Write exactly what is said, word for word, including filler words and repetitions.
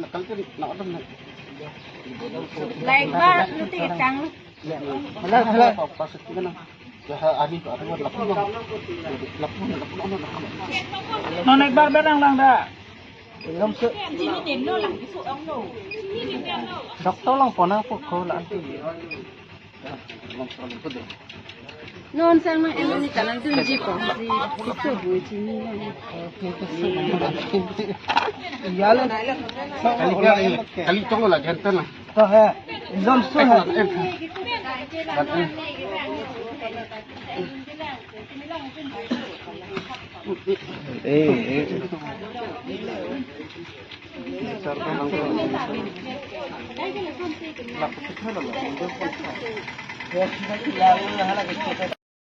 Nakal ke na order na. Like ba, lu ti tang. Hala, hala. Pas itu kan. Ya, ha, ani tu, ani tu lapu na. Lapu na, lapu na, lapu na. Non ekbar berang lang da. Ilom su. Doctor lang pona pu ko la anti. Non sang na em ni kalang tu ji ko si. Itu bu ji ni lang. Iya le. Kali, kali, kali tong la jantan na. To hai, ilom su hai. Eh, eh.